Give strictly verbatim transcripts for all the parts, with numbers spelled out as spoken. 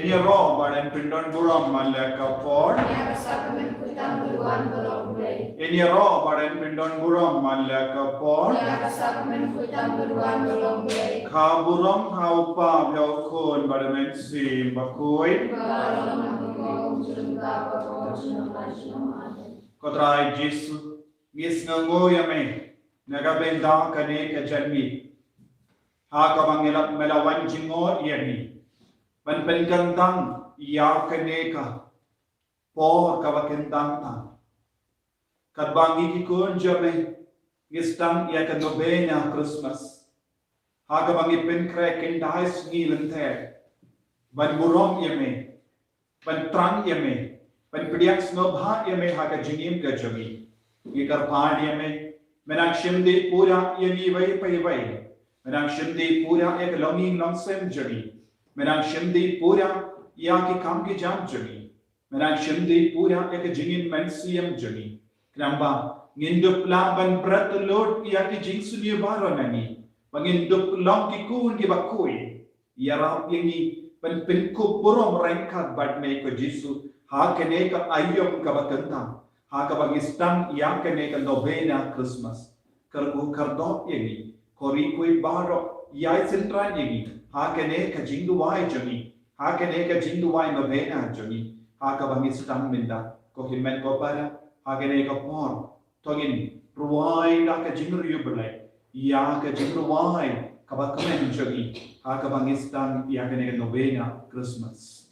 Ïaroh bad yn pyndon burom man la ka por. Ïa ka sakramen khuid tam bad wan ba long U Blei. Ïaroh bad yn pyndon burom man la ka por. Ïa ka sakramen khuid tam bad wan ba long U Blei. Khublei ïa u Kpa, ïa u Khun bad ïa u Mynsiem Bakhuid. Ba long ha ka por jong ka, ba long jong ka, ba long jong ka. Ko Trai Jisu, ngi sngewnguh ïa me na ka bynta kane ka janmiet, ha kaba ngi la, me la wan jngoh ïa ngi ban pynkyntang ïa kane ka por kaba kyntang tam. Katba ngi ki khun jong me ngi sdang ïa ka novena Christmas, ha kaba ngi pynkhreh khyndai sngi lynter ban burom ïa me, ban thrang ïa me, ban pdiang sngewbha ïa me ha ka jingim ka jong ngi. Ngi kyrpad ïa me, me nang shim dih pura ïa ngi iwei pa iwei. Me nang shim dih pura ïa ka longïing longsem jong ngi. Me nang shim dih pura ïa ki kam ki jam jong ngi. Me nang shim dih pura ïa ka jingim mynsiem jong ngi. Khnang ba ngin dup lah ban bret lut ïa ki jingsniew baroh na ngi, ba ngin dup long ki khun kiba khuid. Ïarap ïa ngi ban pynkup burom ryngkat bad me ko Jisu ha kane ka aïom kaba kyntang, ha kaba ngi sdang ïa kane ka novena Christmas. Kyrkhu kyrdoh ïa ngi, ko Riewkhuid baroh, ïai synran ïa ngi ha kane ka jingduwai jong ngi, ha kane ka jingduwai novena jong ngi, ha kaba ngi sdang mynta. Ko Hynmen ko Para, ha kane ka por to ngin rwai da ka jingriewblei ïa ka jingrwai kaba kmen jong ngi ha kaba ngi sdang ïa kane ka novena Christmas.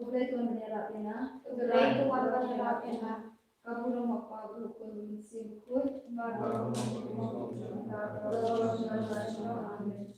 Blei to wan ban ïarap ïa nga. Blei to wan ban ïarap ïa nga. Ka burom u Kpa bad u Khun bad u Mynsiem Bakhuid. Amen.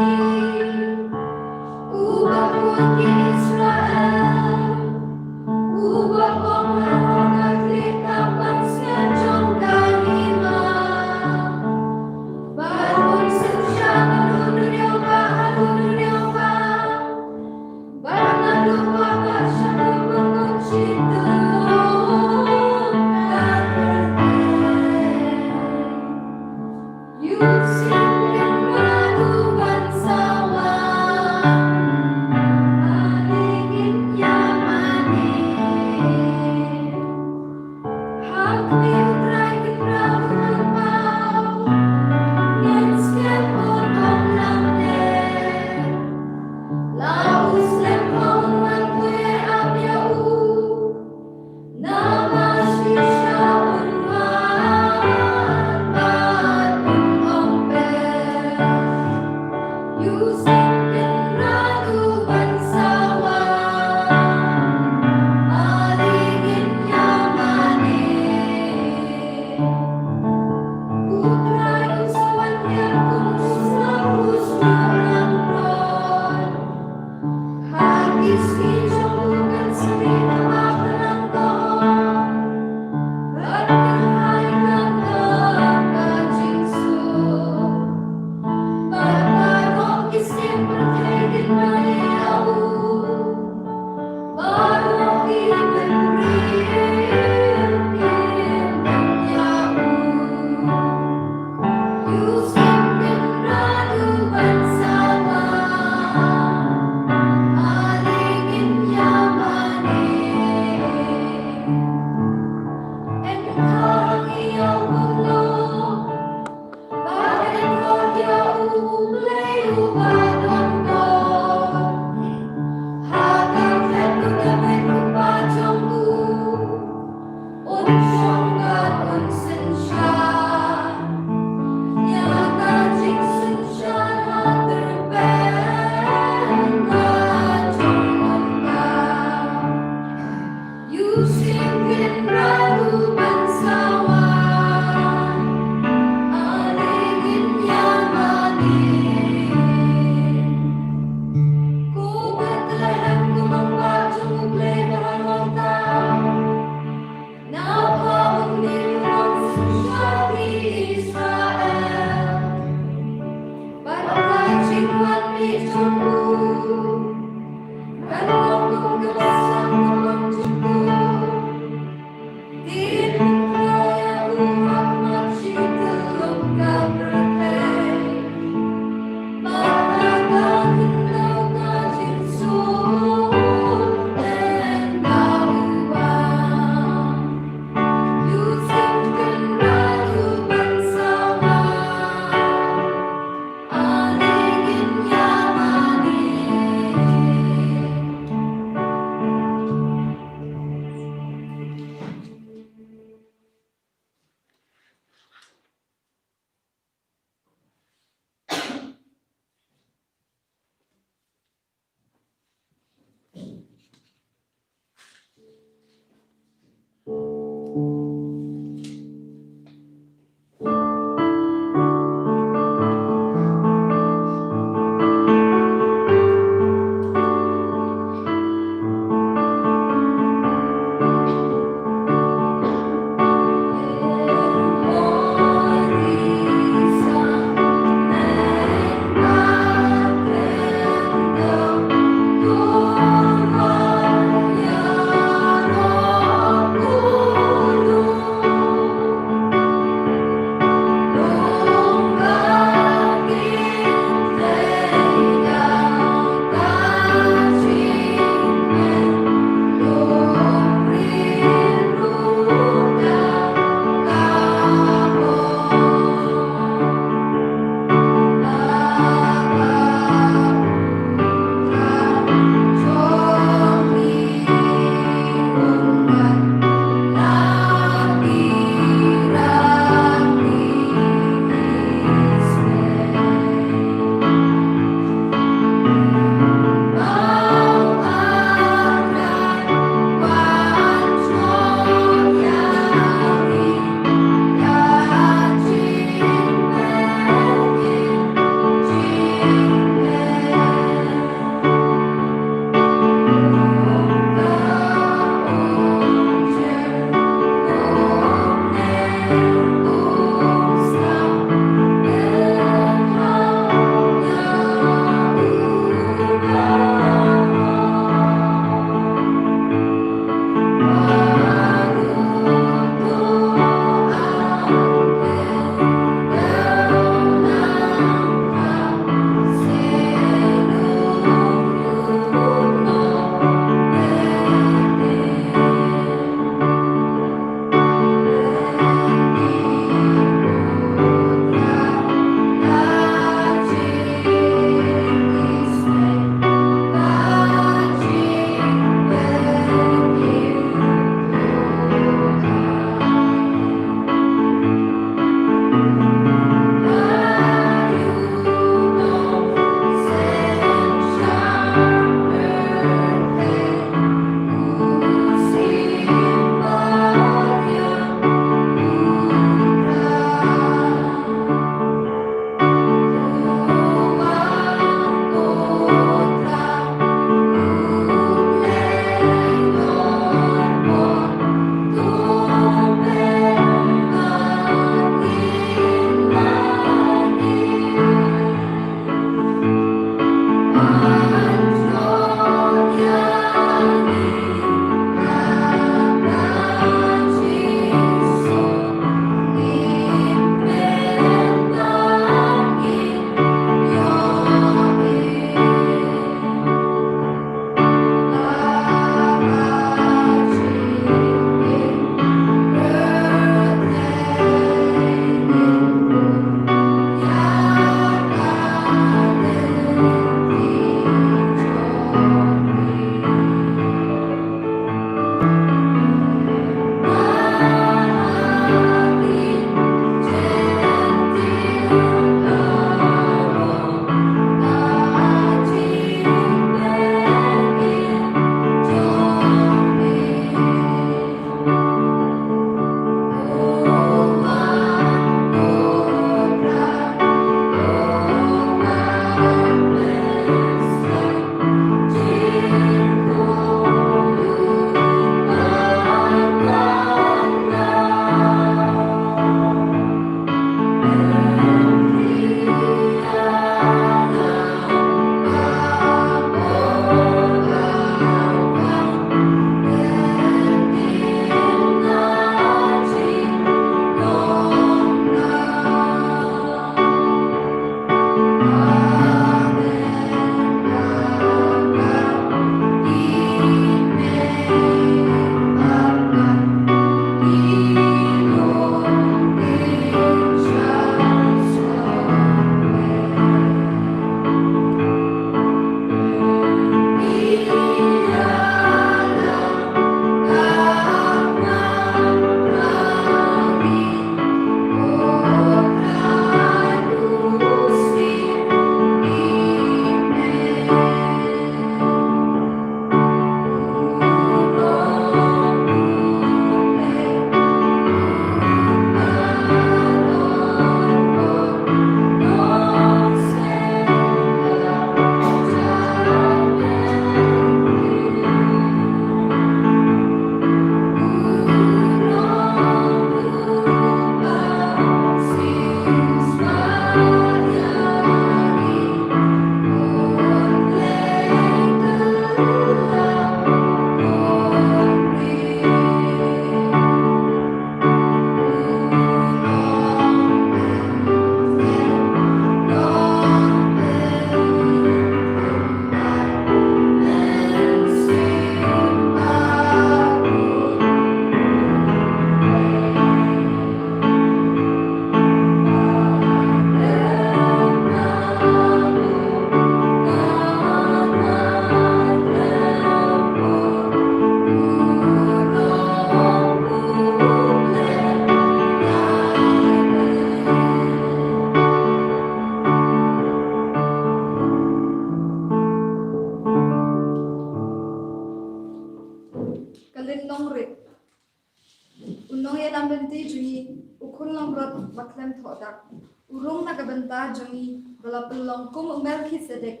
U rung na ka bynta jong ngi ba la pynlong kum u Melkisedek,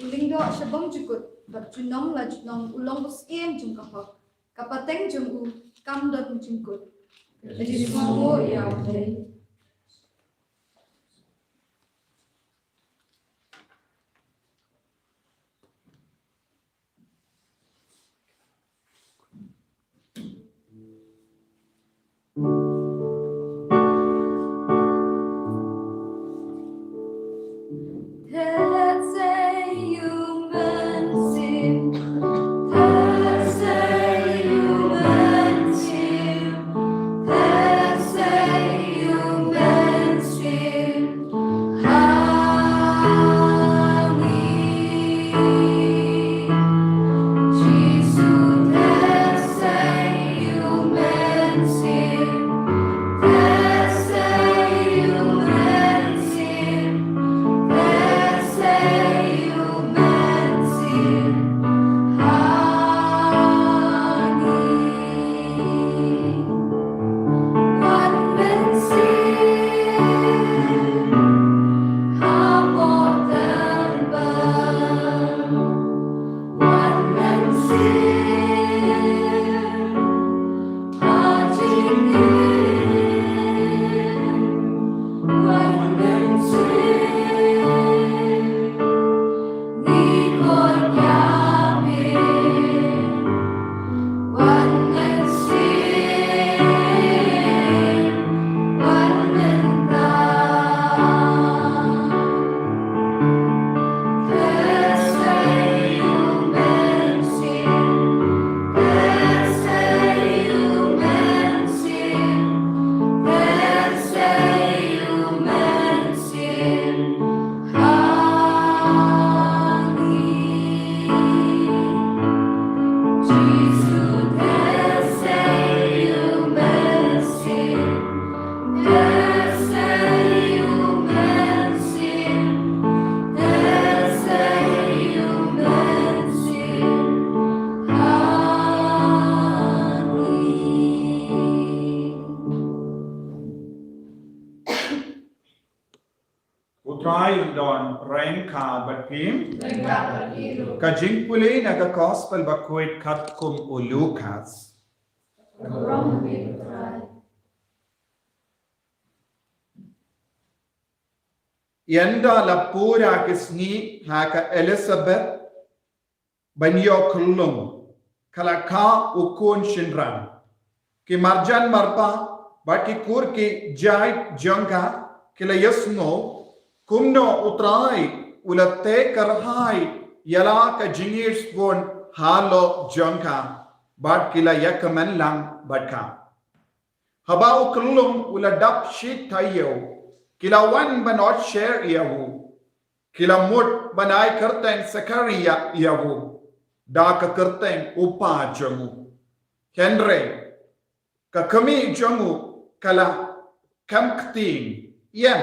u lyngdoh sha bym jukut, bad junom la junom u long u syiem jong ka hok. Ka pateng jong u kam don jingkut. Ka jingmut ïa U Blei. U Trai un don ryngkat bad phi. Ryngkat bad phi ruh. Ka jingpule na ka Gospel Bakhuid katkum u Lukas. Ka burom ïa phi, U Trai. Ynda la pura ki sngi ha ka Elisabeth, ban ïoh khyllung, ka la kha u khun shynrang. Ki marjan marpa bad ki kur ki jait jong ka ki la ïasngew kumno U Trai u la teh kyrhai ïa la ka jingïeit sbun halor jong ka, bad ki la ïakmen lang bad ka. Haba u khyllung u la dap shi taïew, ki la wan ban ot sher ïa u. Ki la mut ban ai kyrteng Sakaria ïa u, da ka kyrteng u pa jong u. Hynrei ka kmie jong u ka la kem ktien, ïa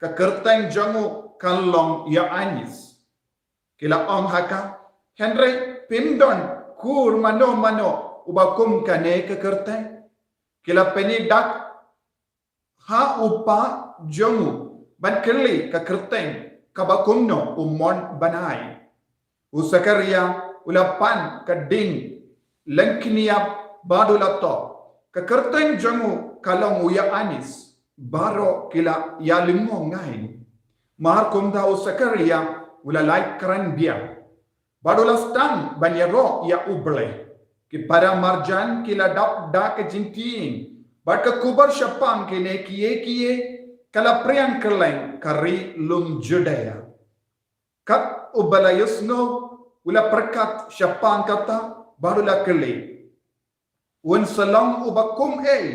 ka kyrteng jong u kan long Ïoannis. Ki la ong ha ka, hynrei phim don kur mano mano uba kum kane ka kyrteng. Ki la pynïaid ha u pa jong u ban kylli ka kyrteng kaba kumno u mon ban ai. U Sakaria u la pan ka ding lyngkniap bad u la thoh, ka kyrteng jong u ka long u Ïoannis. Baroh ki la ïalyngngoh ngai. Mar kumta u Sakaria u la lait kren biang bad u la sdang ban ïaroh ïa U Blei. Ki para marjan ki la dap da ka jingtieng bad ka khubor shaphang kine kiei kiei ka la phriang kylleng ka ri lum Judea. Kat uba la ïohsngew u la pyrkhat shaphang kata bad u la kylli, un sa long uba kum ei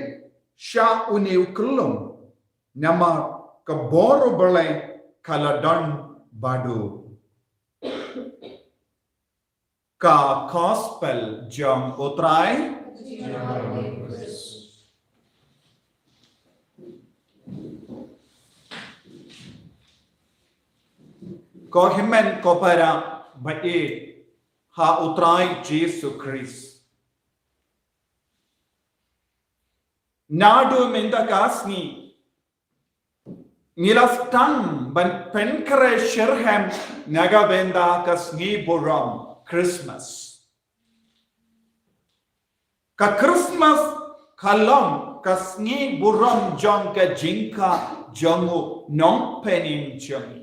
sha une u khyllung, namar ka bor U Blei ka la don bad u. Ka Gospel jong U Trai. Ko hynmen ko para ba ïeit ha U Trai Jisu Khrist. Naduh mynta ka sngi Ngi la sdang ban pynkhreh shitrhem na ka bynta ka sngi burom Christmas. Ka Christmas ka long ka sngi burom jong ka jingkha jong u nongpynim jong ngi.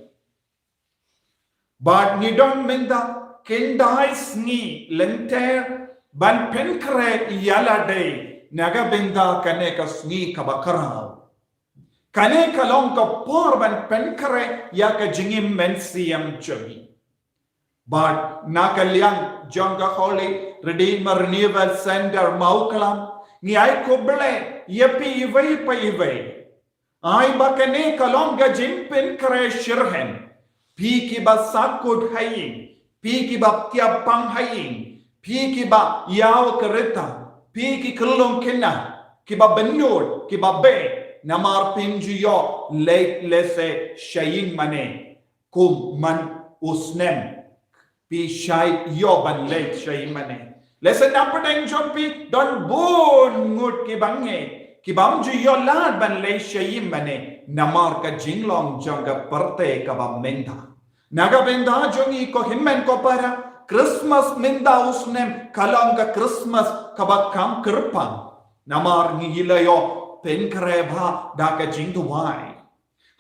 Bad ngi don mynta khyndai sngi lynter ban pynkhreh ïa lade na ka bynta kane ka sngi kaba khraw. Kane ka long ka por ban pynkhreh ïa ka jingim mynsiem jong ngi. Bad na ka liang jong ka Holy Redeemer Renewal Center Mawklam, ngi ai khublei ïa phi iwei pa iwei. Ai ba kane ka long ka jingpynkhreh shitrhem. Phi kiba sahkut ha ïing, phi kiba tiap pang ha ïing, phi kiba ïaw ka rta, phi ki khyllung khynnah, kiba bynnud, kiba beh, namar phin ju ïoh leit lehse sha ïing mane kum man u snem. Phi shait ïoh ban leit sha ïing mane. Lehse na pdeng jong phi don bun ngut kiba ngeit, kibym ju ïoh lad ban leit sha ïing mane namar ka jinglong jong ka pyrthei kaba mynta. Na ka bynta jong ngi ko hynmen ko para, Christmas mynta u snem ka long ka Christmas kaba kham kyrpang. Namar ngi la ïoh pynkhreh bha da ka jingduwai.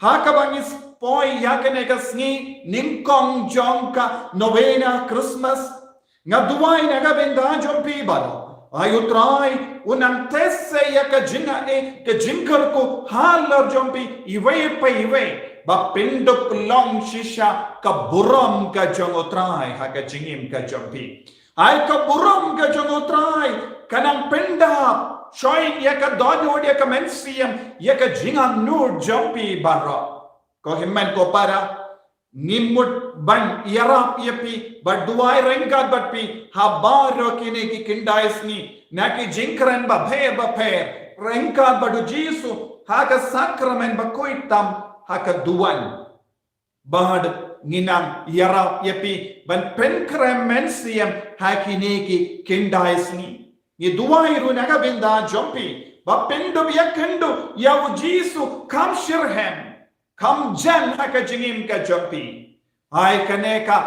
Ha kaba ngi poi ïa kane ka sngi nyngkong jong ka novena Christmas, nga duwai na ka bynta jong phi baroh. Ai U Trai un nang test ïa ka jingaiei, ka jingkyrkhu halor jong phi iwei pa iwei, ba phin dup long shisha ka burom ka jong U Trai ha ka jingim ka jong phi. Ai ka burom ka jong U Trai ka nang pyndap shuh ïa ka dohnud, ïa ka mynsiem, ïa ka jingangnud jong phi baroh. Ko hynmen ko para, ngi mut ban ïarap ïa phi, ban duwai ryngkat bad phi ha baroh kine ki khyndai sngi, na ki jingkren bapher bapher ryngkat bad U Jisu ha ka sakramen bakhuid tam ha ka duwan. Bad ngi nang ïarap ïa phi ban pynkhreh mynsiem ha kine ki khyndai sngi. Ngi duwai ruh na ka bynta jong phi ba phin dup ïakynduh ïa U Jisu kham shitrhem, kham jan ha ka jingim ka jong phi. Ai kane ka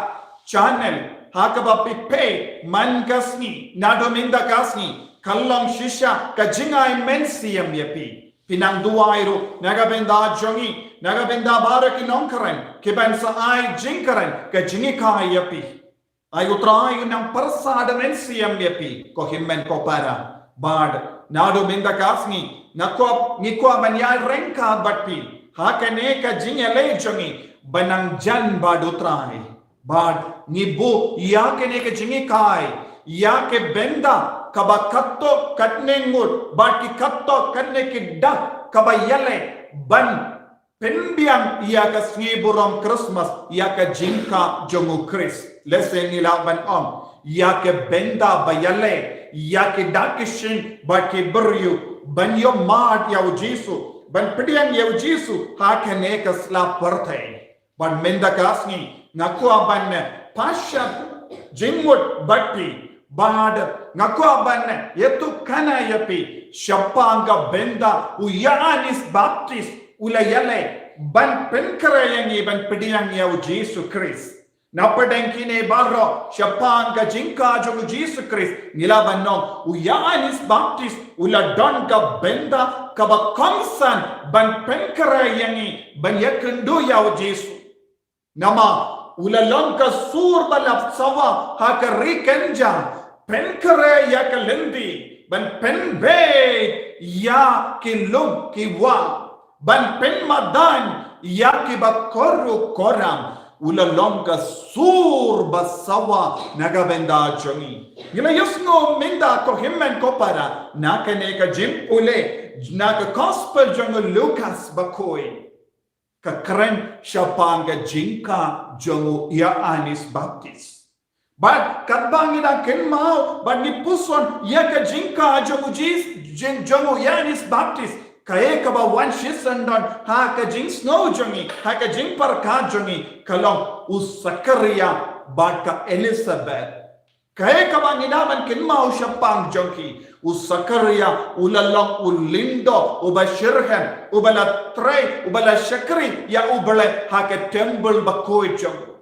channel ha kaba phi peit man ka sngi, naduh mynta ka sngi, ka long shisha ka jingai mynsiem ïa phi. Phi nang duwai ruh na ka bynta jong ngi, na ka bynta baroh ki nongkren, kiban sa ai jingkren ka jinghikai ïa phi. Ai U Trai un nang pyrsad mynsiem ïa phi, ko hynmen ko para. Bad naduh mynta ka sngi, nga kwah, ngi kwah ban ïaid ryngkat bad phi ha kane ka jingïaleh jong ngi, ban nang jan bad U Trai. Bad ngi buh ïa kane ka jinghikai ïa ka bynta kaba katto katne ngut bad ki katto katne ki dak kaba ïaleh ban pynbiang ïa ka sngi burom Christmas ïa ka jingkha jong U Khrist. Lehse ngi lah ban ong ïa ka bynta ba ïaleh ïa ki dak ki shin bad ki briew ban ïohmad ïa U Jisu, ban pdiang ïa U Jisu ha kane ka sla pyrthei. Bad mynta ka sngi nga kwah ban pynshai jingmut bad phi, bad nga kwah ban ïathuhkhana ïa phi shaphang ka bynta u Ïoannis Baptist u la ïaleh ban pynkhreh ïa ngi, ban pdiang ïa U Jisu Khrist. Na pdeng kine baroh, shaphang ka jingkha jong U Jisu Khrist, ngi lah ban ong u Ïoannis Baptist u la don ka bynta kaba kongsan ban pynkhreh ïa ngi, ban ïakynduh ïa U Jisu. Namar u la long ka sur ba la sawa ha ka ri kynja, pynkhreh ïa ka lynti, ban pynbeit ïa ki lum ki wah, ban pynmadan ïa kiba kordor kordor. U la long ka sur ba sawa na ka bynta jong ngi. Ngi la ïohsngew mynta ko hynmen ko para na kane ka jingpule na ka gospel jong u Lukas bakhuid, ka kren shaphang ka jingkha jong u Ïoannis Baptist. Bad katba ngi dang kynmaw bad ngi puson ïa ka jingkha jong u Jis, jing, jong u Ïoannis Baptist, kaei kaba wan shisyndon ha ka jingsngew jong ngi, ha ka jingpyrkhat jong ngi, ka long u Sakaria bad ka Elisabeth. Kaei kaba ngi dang ban kynmaw shaphang jong ki, U Sakaria u la long u lyngdoh uba shitrhem, uba la trei, uba la shakri ïa U Blei ha ka temple bakhuid jong u.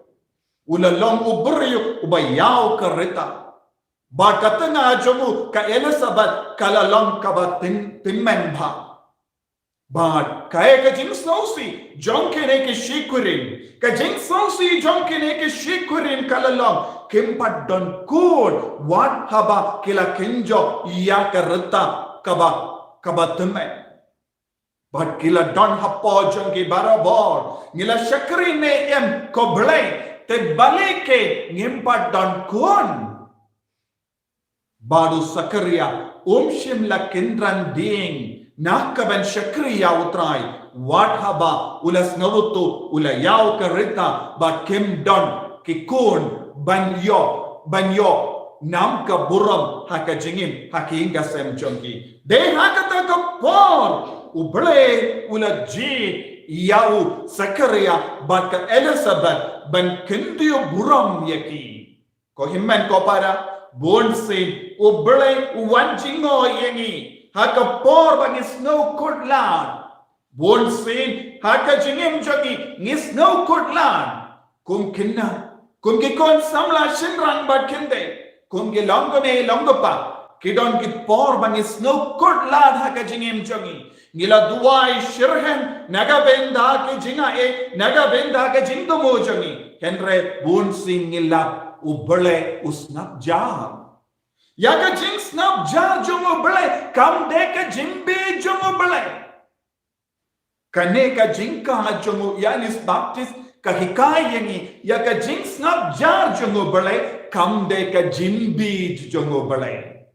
U la long u briew uba ïaw ka rta. Bad ka tnga jong u ka Elizabeth ka la long kaba tymmen bha. Bad kaei ka jingsngewsih jong kine ki shi kurim? Ka jingsngewsih jong kine ki shi kurim ka la long, kim pat don khun wat haba ki la kynjoh ïa ka rta kaba, kaba tymmen. Bad ki la don hapoh jong ki barabor. Ngi la shakri ne em, ko Blei, te balei ngim pat don khun? Bad u Sakaria um shym la kynran dieng na ka ban shakri ïa U Trai wat haba u la sngewthuh u la ïaw ka rta bad kim don ki khun ban ïoh, ban ïoh nam ka burom ha ka jingim, ha ka ïing ka sem jong ki. Dei ha kata ka por U Blei u la jied ïa u Sakaria bad ka Elizabeth ban kyntiew burom ïa ki. Ko hynmen ko para, bunsien U Blei u wan jngoh ïa ngi ha ka por ba ngi sngewkhuslai. Bunsien ha ka jingim jong ngi ngi sngewkhuslai. Kum kine, kum ki khun samla shynrang bad kynthei, kum ki longkmie longkpa, ki don ki por ba ngi sngewkhuslai ha ka jingim jong ngi. Ngi la duwai shitrhem na ka bynta ki jingaiei, na ka bynta ki jingthmu jong ngi. Hynrei bunsien ngi lap U Blei u sngap jar. Ïa ka jingsngap jar jong U Blei kam dei ka jingbieit jong U Blei. Kane ka jingkha jong u Ïoannis Baptist ka hikai ïa ngi ïa ka jingsngap jar jong U Blei kam dei ka jingbieit jong U Blei.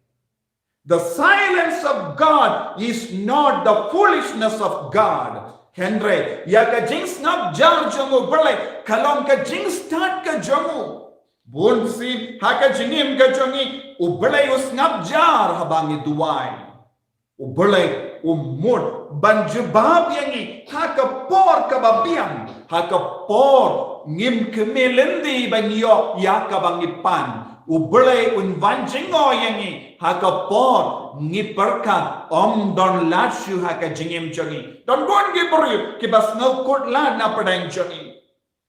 The silence of God is not the foolishness of God. Hynrei ïa ka jingsngap jar jong U Blei ka long ka jingstad ka jong u. Bunsien ha ka jingim ka jong ngi U Blei u sngap jar haba ngi duwai. U Blei u mut ban jubab ïa ngi ha ka por kaba biang, ha ka por ngim khmih lynti ban ïoh ïa kaba ngi pan. U Blei un wan jngoh ïa ngi ha ka por ngi pyrkhat ym don lad shuh ha ka jingim jong ngi. Don bun ki briew kiba sngewkhuslai na pdeng jong ngi.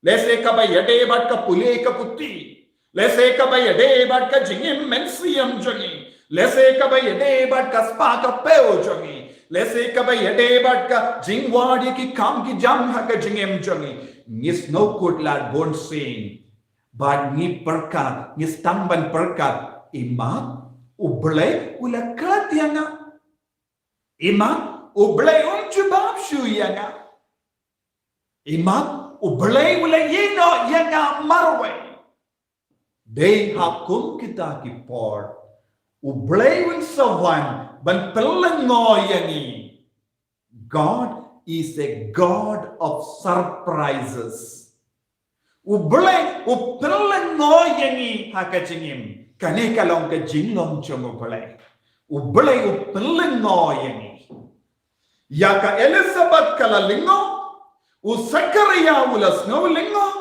Lehse kaba ïadei bad ka pule ka puthi. Lehse kaba ïadei bad ka jingim mynsiem jong ngi. Lehse kaba ïadei bad ka spah ka phew jong ngi. Lehse kaba ïadei bad ka jingwad ïa ki kam ki jam ha ka jingim jong ngi. Ngi sngewkhuslai bunsien. Bad ngi pyrkhat, ngi sdang ban pyrkhat, i mat, U Blei u la klet ïa nga. I mat, U Blei um jubab shuh ïa nga. I mat, U Blei u la ïehnoh ïa nga marwei. Dei ha kum kita ki por U Blei un sa wan ban pynlyngngoh ïa ngi. God is a God of surprises. U Blei u pynlyngngoh ïa ngi ha ka jingim. Kane ka long ka jinglong jong U Blei. U Blei u pynlyngngoh ïa ngi. Ïa ka Elizabeth ka la lyngngoh, u Sakaria u la sngew lyngngoh,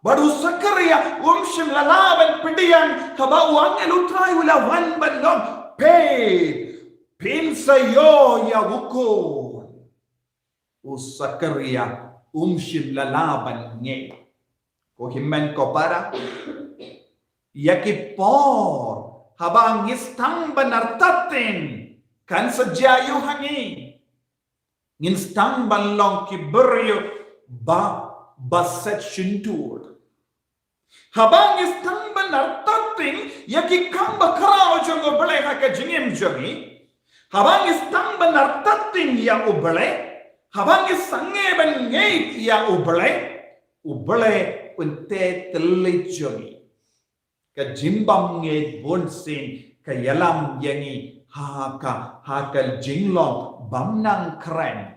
bad u Sakaria um shym la lah ban pdiang haba u angel U Trai u la wan ban ong, peit, phin sa ïoh ïa u khun. U Sakaria um shym la lah ban ngeit. Ko hynmen ko para, ïa ki por haba ngi sdang ban artatien kan sa jia ïa u ha ngi. Ngin sdang ban long ki briew ba, ba set shyntur. Haba ngi sdang ban artatien ïa ki kam ba khraw jong U Blei ha ka jingim jong ngi. Haba ngi sdang ban artatien ïa U Blei. Haba ngi sangeh ban ngeit ïa U Blei. U Blei un tei tylli jong ngi. Ka jingbym ngeit bunsien ka ïalam ïa ngi ha ka, ha ka jinglong bym nang kren.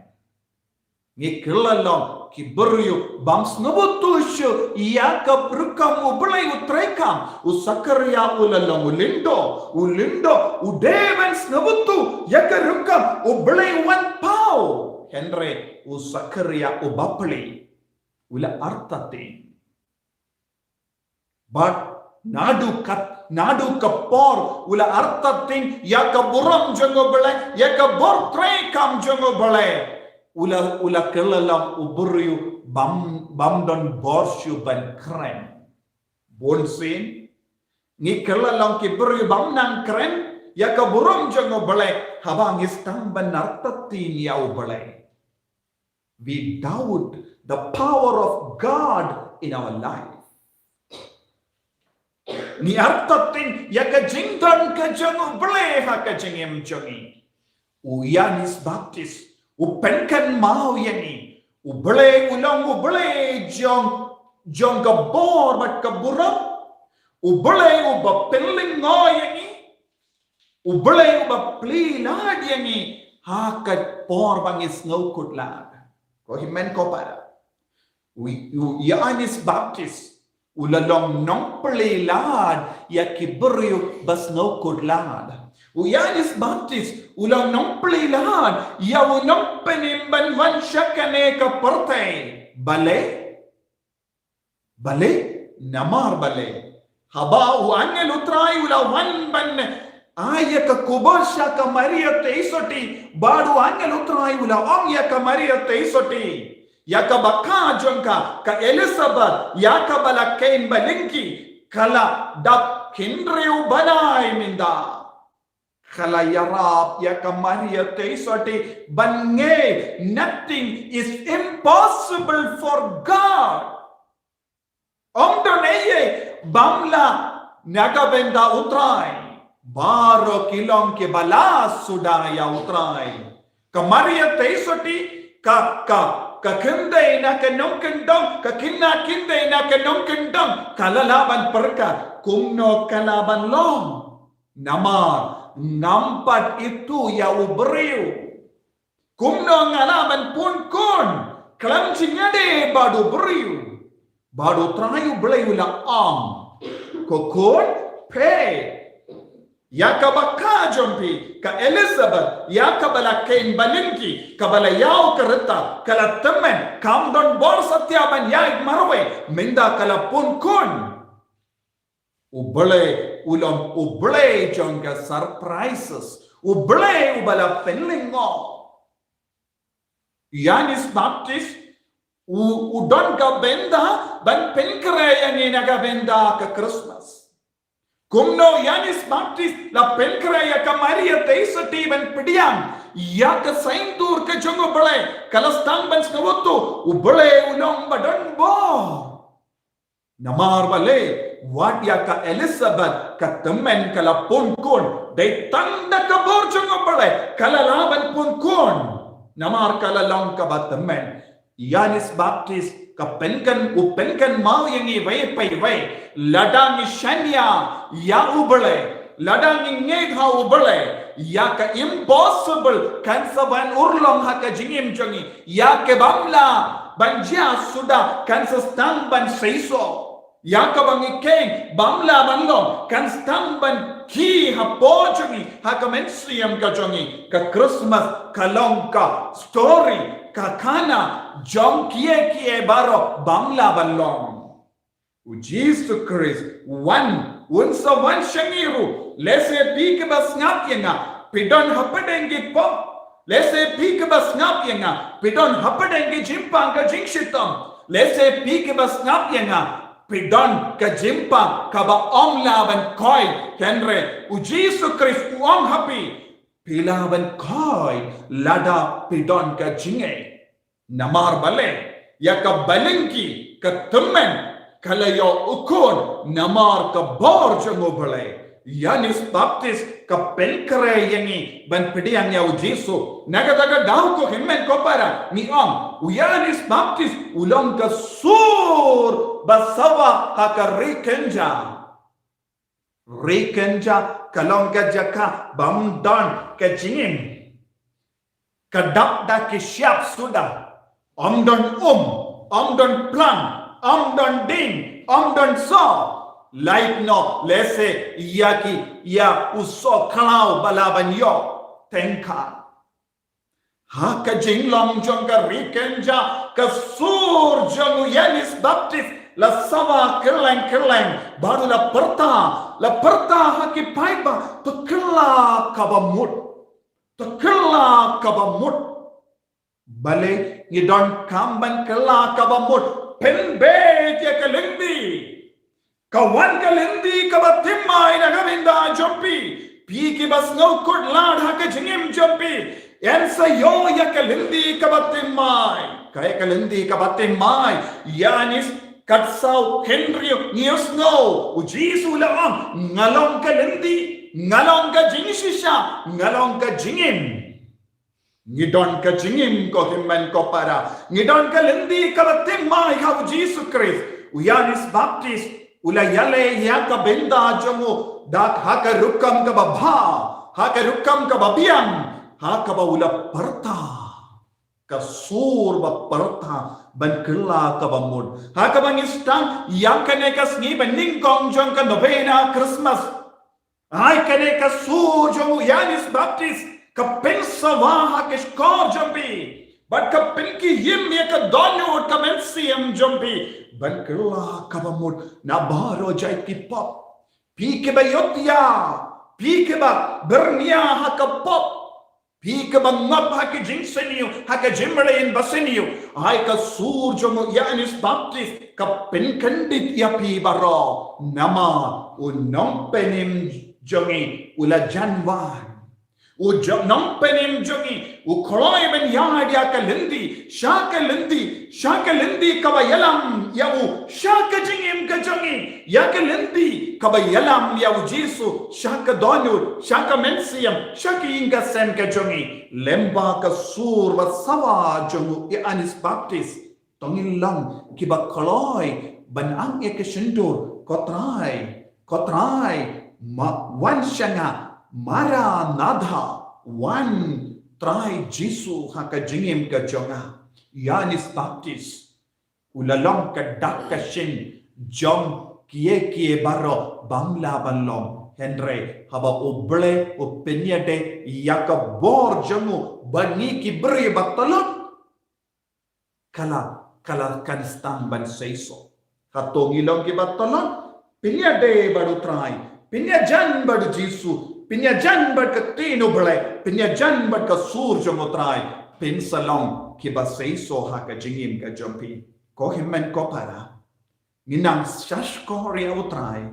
Ngi kylla long ki briew bym sngewbha tu shuh ïa ka rukom U Blei u treikam. U Sakaria u la long u lyngdoh, u lyngdoh u dei ban sngewbha tu ïa ka rukom U Blei u wan paw. Hynrei u Sakaria u bapli u la artatien. Bad Naduh kat, naduh ka por, u la artatien, ïa ka burom jong u Blei, ïa ka bor treikam jong u Blei. U la, u la kylla long u briew bym, bym don bor shuh ban kren. Bun sien, ngi kylla long ki briew bym nang kren, ïa ka burom jong u Blei, haba ngi sdang ban artatien ïa u Blei. We doubt the power of God in our life. Ngi artatien ïa ka jingdon ka jong u Blei ha ka jingim jong ngi. U Ïoannis Baptist, u pynkynmaw ïa ngi. U Blei u long u Blei jong, jong ka bor bad ka burom. U Blei uba pynlyngngoh ïa ngi. U Blei uba plie lad ïa ngi ha ka por ba ngi sngewkhuslad. Ko hynmen ko para. U, u Ïoannis Baptist u la long nongplie lad ïa ki briew ba sngewkhuslad. U Ïoannis Baptist u long nongplie lad ïa u nongpynim ban wan sha kane ka pyrthei. Balei? Balei? Namar balei? Haba u angel u Trai u la wan ban ai ïa ka khubor sha ka Maria Theisotti, bad u angel u Trai u la ong ïa ka Maria Theisotti, ïa ka bakha jong ka, ka Elizabeth, ïa kaba la kheiñ balyngki, ka la dap hynriew bnai mynta. Ka la ïarap ïa ka Maria Theisotti ban ngeit, nothing is impossible for God. Ym don ei ei bym lah na ka bynta u Trai. Baroh ki long kiba lah suda ïa u Trai. Ka Maria Theisotti, ka, ka, ka khyndai na ka nongkyndong, ka khynnah khyndai na ka nongkyndong, ka la lah ban pyrkhat, kumno ka lah ban long. Namar ngam pat ithuh ïa u briew. Kumno nga lah ban pun khun khlem jingïadei bad u briew? Bad u Trai u Blei u la ong, ko khun, peit, ïa ka bakha jong phi, ka Elizabeth, ïa kaba la kheiñ balyngki, kaba la ïaw ka rta, ka la tymmen, kam don bor satia ban ïaid marwei, mynta ka la pun khun. U Blei u long u Blei jong ka surprises. U Blei uba la pynlyngngoh. Ïoannis Baptist u, u don ka bynta ban pynkhreh ïa ngi na ka bynta ka Christmas. Kumno Ïoannis Baptist la pynkhreh ïa ka Maria Theisotti ban pdiang ïa ka saiñdur ka jong u Blei, ka la sdang ban sngewthuh u Blei u long ba don bor. Namar balei, wat ïa ka Elizabeth ka tymmen ka la pun khun, dei tang da ka bor jong u Blei ka la lah ban pun khun. Namar ka la long kaba tymmen. Ïoannis Baptist ka pynkyn, u pynkynmaw ïa ngi wei pa wei. Lada ngi shaniah ïa u Blei, lada ngi ngeit ha u Blei, ïa ka impossible kan sa wan urlong ha ka jingim jong ngi. Ïa ka bym lah ban jia suda kan sa sdang ban seisoh. Ïa kaba ngi kheiñ bym lah ban long kan sdang ban khie hapoh jong ngi, ha ka mynsiem ka jong ngi. Ka Christmas ka long ka story, ka khana jong kiei kiei baroh bym lah ban long. U Jisu Khrist u wan, un sa wan sha ngi ruh. Lehse phi kiba sngap ïa nga phi don hapdeng ki pop. Lehse phi kiba sngap ïa nga phi don hapdeng ki jingpang ka jingshitom. Lehse phi kiba sngap ïa nga phi don ka jingpang kaba ym lah ban khoi. Hynrei u Jisu Khrist u ong ha phi, phi lah ban khoi lada phi don ka jingngeit. Namar balei, ïa ka balyngki ka tymmen ka la ïoh u khun namar ka bor jong u Blei. Ïoannis Baptist ka pynkhreh ïa ngi ban pdiang ïa u Jisu. Na kata ka daw ko hynmen ko para ngi ong, u Ïoannis Baptist u long ka sur ba sawa ha ka ri kynja. Ri kynja ka long ka jaka bym don ka jingim. Ka dap da ki shyiap suda. Ym don um, ym don plang, ym don dieng, ym don soh. Lait noh lehse ïa ki, ïa u soh khlaw ba lah ban ïoh tyngka. Ha ka jinglong jong ka ri kynja, ka sur jong u Ïoannis Baptist La sawa kylleng kylleng bad u la pyrta, la pyrta ha ki paidbah, to kylla kaba mut. To kylla kaba mut. Balei ngi donkam ban kylla kaba mut? Pynbeit ïa ka lynti. Ka wan ka lynti kaba thymmai na ka bynta jong phi. Phi kiba sngewkhuslai ha ka jingim jong phi, yn sa ïoh ïa ka lynti kaba thymmai. Kaei ka lynti kaba thymmai? Ïanis, kat saw hynriew ngi ïohsngew u Jisu u la ong, nga long ka lynti, nga long ka jingshisha, nga long ka jingim. Ngi don ka jingim, ko hynmen ko para. Ngi don ka lynti kaba thymmai ha u Jisu Khrist. U Ïoannis Baptist u la ïaleh ïa ka bynta jong u da ha ka rukom kaba bha, ha ka rukom kaba biang, ha kaba u la pyrta ka sur ba pyrta ban kylla kaba mut. Ha kaba ngi sdang ïa kane ka sngi ba nyngkong jong ka novena Christmas. Ai kane ka sur jong u Ïoannis Baptist ka pynsawa ha ka shkor jong phi bad ka pynkhie ïa ka dohnud ka mynsiem jong phi ban kylla kaba mut na baroh jait ki pop. Phi kiba ïohthiah, phi kiba byrngia ha ka pop, phi kiba ngop ha ka jingsniew, ha ka jingmlien basniew, ai ka sur jong u Ïoannis Baptist ka pynkyndit ïa phi baroh. Namar u nongpynim jong ngi u la jan wan. U jong, nongpynim jong ngi u kloi ban ïaid ïa ka lynti, sha ka lynti, sha ka lynti kaba ïalam ïa u, sha ka jingim ka jong ngi, ïa ka lynti kaba ïalam ïa u Jisu, sha ka dohnud, sha ka mynsiem, sha ka ïing ka sem ka jong ngi. Lyngba ka sur ba sawa jong u Ïoannis Baptist, to ngin long kiba kloi ban ang ïa ka shyntur, ko Trai, ko Trai, ma, wan sha nga, Maranatha, wan Trai Jisu ha ka jingim ka jong nga. Ïoannis Baptist u la long ka dak ka shin jong kiei kiei baroh bym lah ban long. Hynrei haba U Blei u pynïadei ïa ka bor jong u ba ngi ki briew ba tlot, ka la, ka la kan sdang ban seisoh. Hato ngi long kiba tlot? Pynïadei bad U Trai, pynïajan bad U Jisu, pynïajan bad ka ktien U Blei, pynïajan bad ka sur jong U Trai, phin sa long kiba seisoh ha ka jingim ka jong phi. Ko hynmen ko para, ngin nang shahshkor ïa U Trai,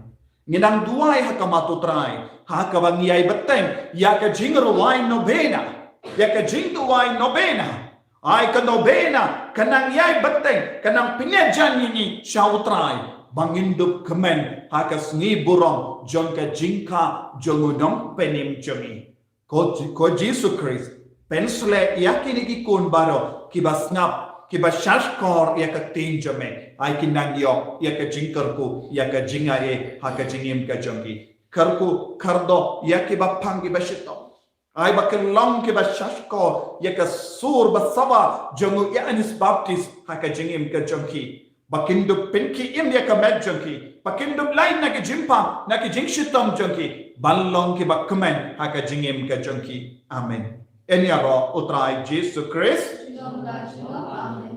ngin nang duwai ha khmat U Trai ha kaba ngi ïai bteng ïa ka jingrwai novena, ïa ka jingduwai novena. Ai ka novena ka nang ïai bteng, ka nang pynïajan ïa ngi sha U Trai ba ngin dup kmen ha ka sngi burom jong ka jingkha jong u nongpynim jong ngi. Ko, ko Jisu Khrist, pynsleh ïa kine ki khun baroh kiba sngap, kiba shahshkor ïa ka ktien jong me, ai kin nang ïoh ïa ka jingkyrkhu, ïa ka jingai ha ka jingim ka jong ki. Kyrkhu kyrdoh ïa kiba pang kiba shitom. Ai ba kin long kiba shahshkor ïa ka sur ba sawa jong u Ïoannis Baptist ha ka jingim ka jong ki. Ba kin dup pynkhie im ïa ka met jong ki, ba kin dup lait na ki jingpang, na ki jingshitom jong ki, ban long kiba kmen ha ka jingim ka jong ki. Amen. Yn ïaroh U Trai Jisu Khrist. Amen.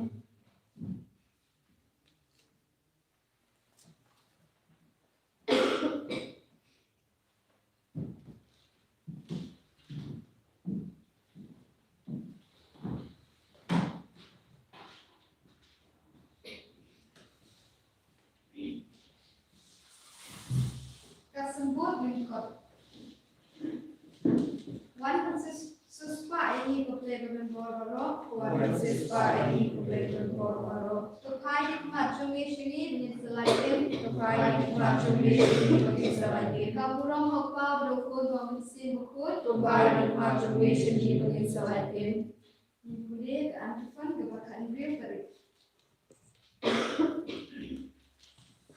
Ka symbol lyngkot. Wan pynshoi, shoi spah ïa ngi, ko Blei ba don bor baroh. Wan pynshoi spah ïa ngi, ko Blei ba don bor baroh. To phai ïa ka khmat jong me sha ngi ba ngin sa lait im. To phai ïa ka khmat jong me sha ngi ba ngin sa lait im. Ka burom ha U Kpa bad U Khun bad U Mynsiem Bakhuid. To phai ïa ka khmat jong me sha ngi ba ngin sa lait im. Ngi pule ka antiphon kaba khathynriew tarik.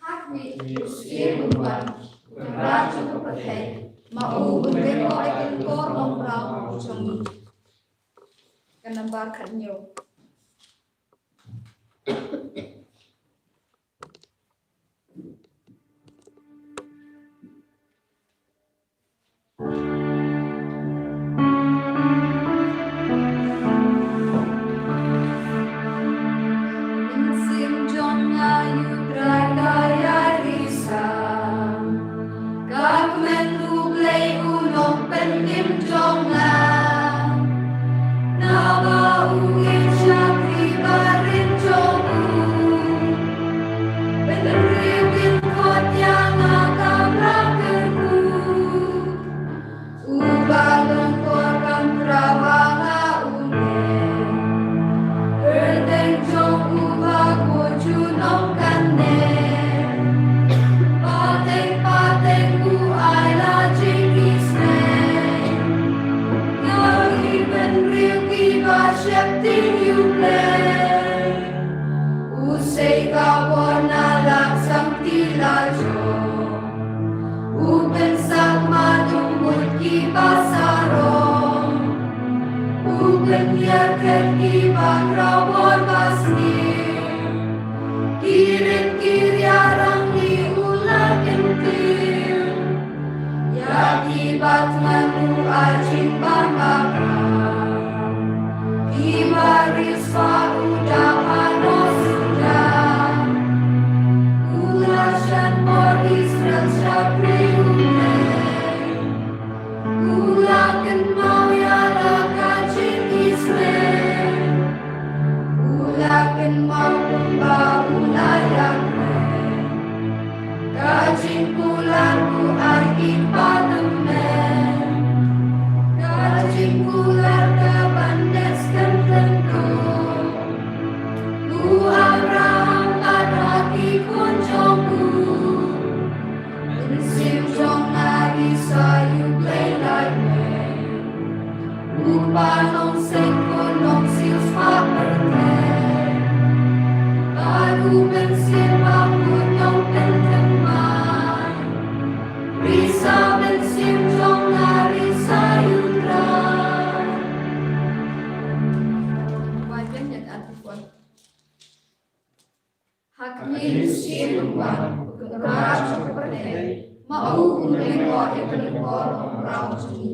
Ha khmih, u Syiem un wan, u Kynrad jong ka pyrthei, ma u un lyngkot ïa ki lyngkor longkmraw jong ngi. Ka nambar khathynñiew. Ki riarang ki u la kyntiew ïa ki ba thngan u ai jingbam bha. Ki ba riewspah u da pynnoh suda. U la shan bor Israel sha briew u Blei. U la kynmaw ïa la ka jingïasyrdoh. U la kynmaw kumba u la ïakren. Ka jingkular u ai ki ba tymmen. Ka jingkular ka ban dei skhem khlem duh. U Abraham bad ha ki khun jong u. Mynsiem jong nga Isaïah u Blei lait wei. U ba long seng khun long siew spah pyrthei. Bad u mynsiem ba u long pynthymmai. Risa mynsiem jong nga Isaïah u Trai. Wai pen ïa ka atu kuan. Ha kane ka sien u wan, u kynrad jong ka pyrthei, ma u un lyngngoh ïa ka lyngkor umraw jong ngi.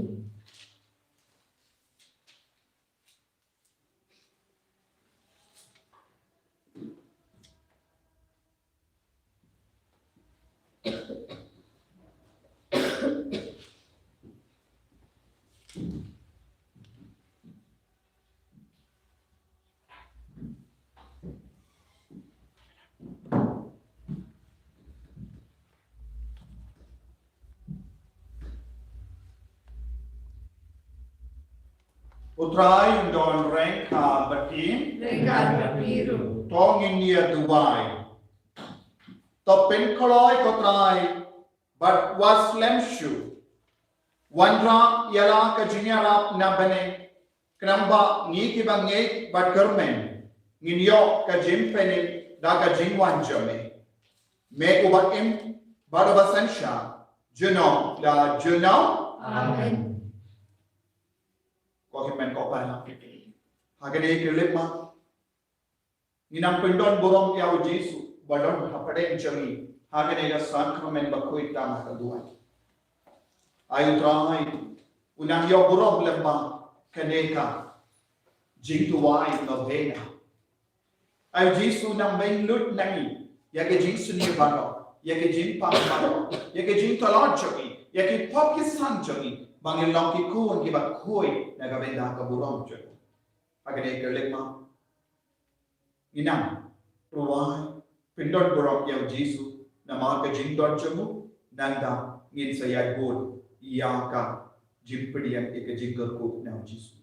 U Trai un don ryngkat bad phi. Ryngkat bad phi ruh. To ngin ïa duwai. To pynkloi ko Trai bad wat slem shuh. Wanrah ïa la ka jingïarap na bneng. Khnang ba ngi kiba ngeit bad kyrmen ngin ïoh ka jingpynim da ka jingwan jong me. Me uba im bad uba synshar, junom la junom. Amen. Ko hynmen ko para. Ha kane ka lipmat Ngi nang pyndon burom ïa u Jisu ba don hapdeng jong ngi ha kane ka sakramen bakhuid tam ha ka duwan. Ai u Trai u nang ïoh burom lem bad kane ka jingduwai novena. Ai u Jisu nang bynrap lut na ngi ïa ka jingsniew baroh, ïa ka jingpang baroh, ïa ka jingtlot jong ngi, ïa ki pop ki san jong ngi ba ngin long ki khun kiba khuid na ka bynta ka burom jong u. Ha kane ka lipmat ngi nang rwai pyndon burom ïa u Jisu namar ka jingdon jong u, nangta ngin sa ïaid bud ïa ka jingpdiang ïa ka jingkyrkhu na u Jisu.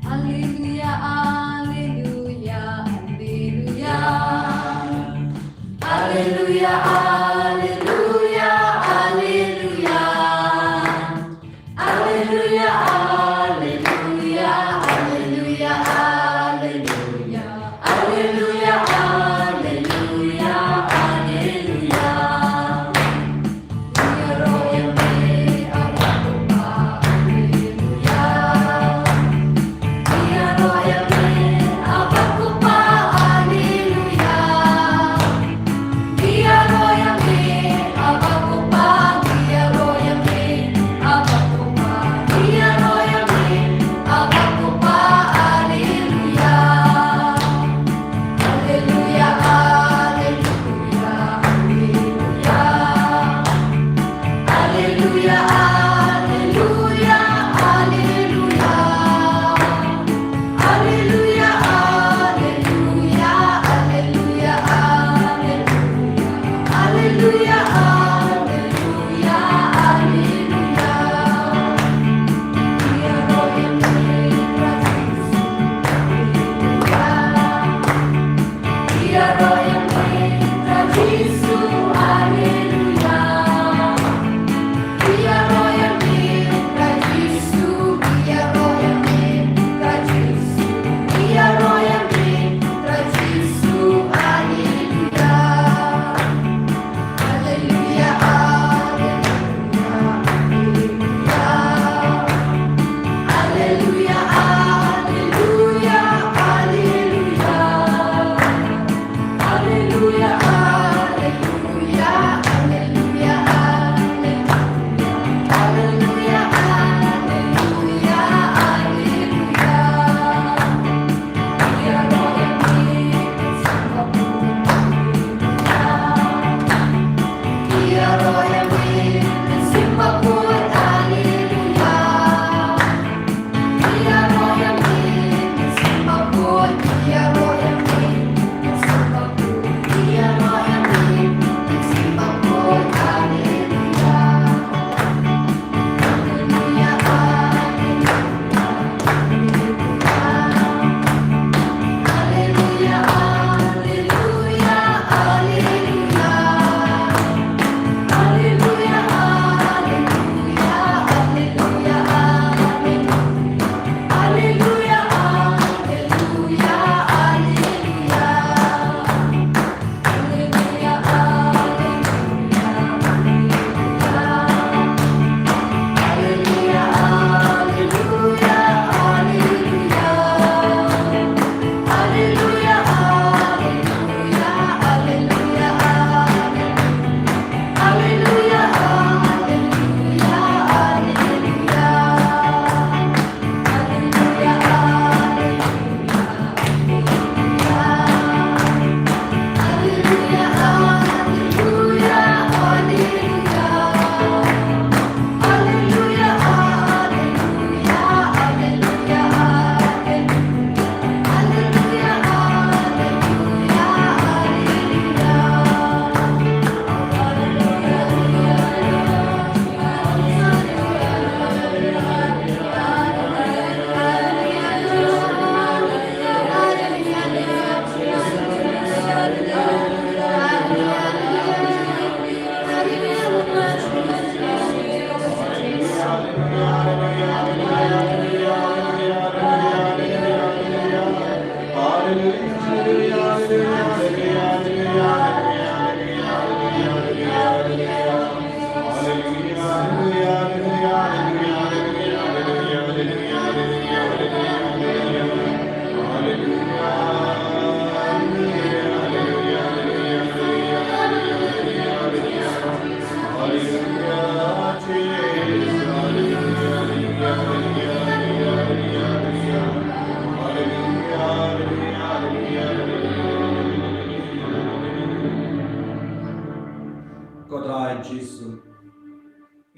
Alleluia, alleluia, alleluia. Alleluia, alleluia, alleluia. Alleluia, alleluia, alleluia, alleluia. Alleluia, alleluia, alleluia. Ïaroh ïa me, Abba Kpa, alleluia. Ïaroh ïa me, Abba Kpa, alleluia. Ïaroh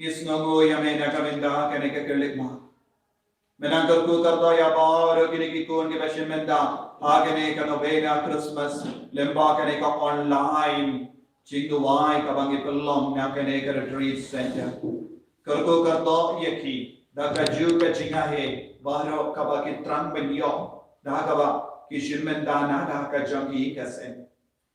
Ngi sngewnguh ïa me na ka bynta kane ka kyrlieh ma. Me nang kyrkhu kyrdoh ïa baroh kine ki khun kiba shim bynta ha kane ka novena Christmas, lyngba kane ka online jingduwai kaba ngi pynlong na kane ka retreat center. Kyrkhu kyrdoh ïa ki da kajuh ka jingaiei baroh kaba ki thrang ban ïoh da kaba ki shim bynta na da ka jong ki ka seng.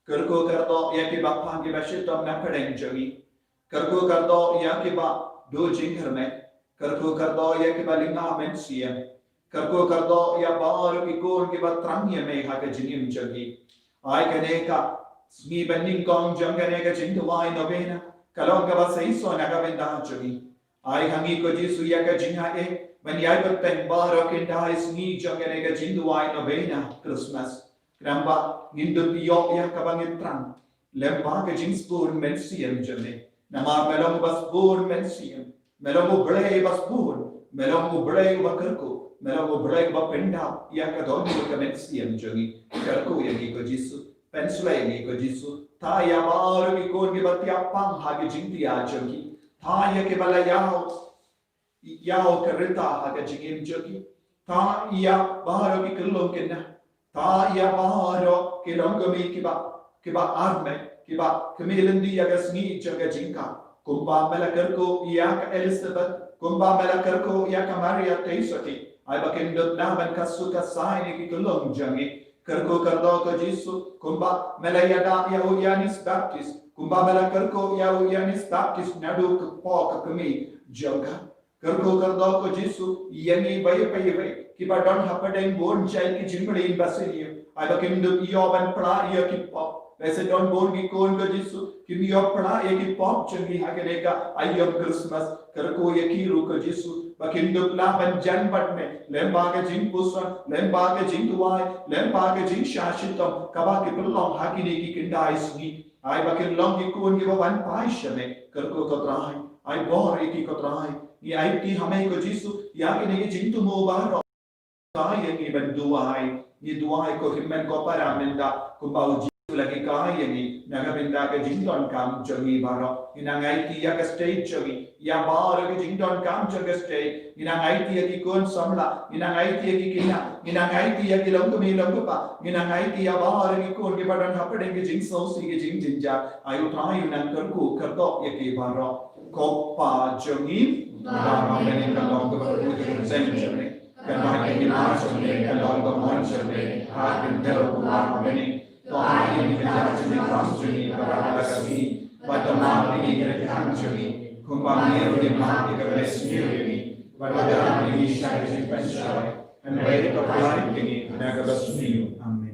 Kyrkhu kyrdoh ïa kiba pang kiba shitom na pdeng jong ngi. Kyrkhu kyrdoh ïa kiba duh jingkyrmen. Kyrkhu kyrdoh ïa kiba lynga mynsiem. Kyrkhu kyrdoh ïa baroh ki khun kiba thrang ïa me ha ka jingim jong ki. Ai kane ka sngi ba nyngkong jong kane ka jingduwai novena ka long kaba seisoh na ka bynta jong ngi. Ai ha ngi ko Jisu ïa ka jingaiei ban ïai bteng baroh khyndai sngi jong kane ka jingduwai novena Christmas. Khnang ba ngin dup ïoh ïa kaba ngi thrang lyngba ka jingsbun mynsiem jong me. Namar me long uba sbun mynsiem, me long U Blei uba sbun, me long U Blei uba kyrkhu, me long U Blei uba pyndap ïa ka dohnud ka mynsiem jong ngi. Kyrkhu ïa ngi ko Jisu, pynslei ïa ngi ko Jisu. Thait ïa baroh ki khun kiba thiah pang ha ki jingthiah jong ki. Thait ïa kiba la ïaw ïaw ka rta ha ka jingim jong ki. Thait ïa baroh ki khyllung khynnah. Thait ïa baroh ki longkmie kiba, kiba armet, kiba kmie lynti ïa ka sngi jong ka jingkam. Kumba me la kyrkhu ïa ka Elizabeth, kumba me la kyrkhu ïa ka Maria Theisotti. Ai ba kin dup lah ban khasu khasai ïa ki khyllung jong ngi. Kyrkhu kyrdoh ko Jisu, kumba me la ïada ïa u Ïanis Baptist, kumba me la kyrkhu ïa u Ïanis Baptist naduh ka kpoh ka kmie jong ka. Kyrkhu kyrdoh ko Jisu, ïa ngi baroh baroh kiba don hapdeng bun jait ki jingmlien ba sniew. Ai ba kin dup ïoh ban pla ïa ki pop. Lehse don bun ki khun ko Jisu kim ïoh pla ïa ki pop jong ngi ha kane ka aïom Christmas. Kyrkhu ïa ki ruh ko Jisu ba kin dup lah ban jan bad me lyngba ka jingpuson, lyngba ka jingduwai, lyngba ka jingshah shitom kaba ki pynlong ha kine ki khyndai sngi. Ai ba kin long ki khun kiba wan phai sha me. Kyrkhu ko Trai, ai bor ïa ki ko Trai. Ngi aiti ha me ko Jisu ïa kine ki jingthmu baroh. Hikai ïa ngi ban duwai, ngi duwai ko hynmen ko para mynta kumba u Jisu la hikai ïa ngi na ka bynta ka jingdonkam jong ngi baroh. Ngi nang aiti ïa ka state jong ngi, ïa baroh ki jingdonkam jong ka state. Ngi nang aiti ïa ki khun samla, ngi nang aiti ïa ki khynnah, ngi nang aiti ïa ki longkmie longkpa, ngi nang aiti ïa baroh ki khun kiba don hapdeng ki jingsngewsih ki jingjynjar. Ai u Trai u nang kyrkhu kyrdoh ïa ki baroh. Ko Pa jong ngi, uba ha bneng, ka long kaba kyrkhu ïa ka kyrteng jong me. Ka don ka hima jong me, ka long ka mon jong me ha ka khyndew kumba ha bneng. To ai ïa ngi mynta ka jingim jong ngi kaba ha ka sngi, bad to map ïa ngi ki kyrteng jong ngi kumba ngi ruh ngi map ïa kiba la sniew ïa ngi, bad to ïoh ïa ngi sha ka jingpynshoi, hynrei to pynlait ïa ngi na kaba sniew. Amen.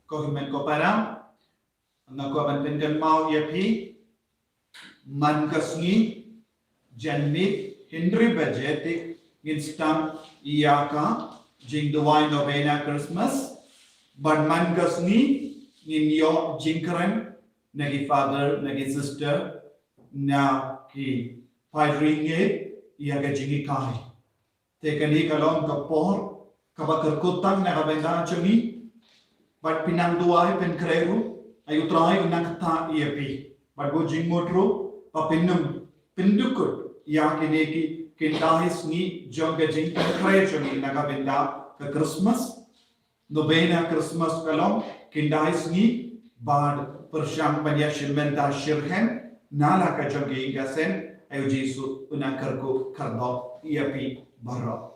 Ko hynmen ko para, nga kwah ban pynkynmaw ïa phi, man ka sngi janmiet hynriew baje te ngin sdang ïa ka jingduwai novena Christmas. Bad man ka sngi ngin ïoh jingkren na ki father, na ki sister, na ki paidbah ïa ka jinghikai. Te kane ka long ka por kaba kyrkhu tang na ka bynta jong ngi. Bad phin nang duwai, phin kren ruh, ai U Trai un nang kyrteng ïa phi. Bad bun jingmut ruh ba phin nym pyndukut ïa kine ki khyndai sngi jong ka jingpynkhreh jong ngi na ka bynta ka Christmas. Novena Christmas ka long khyndai sngi, bad pyrshang ban ïashim bynta shitrhem na la ka jong ka ïing ka sem. Ai U Jisu un nang kyrkhu kyrdoh ïa phi baroh.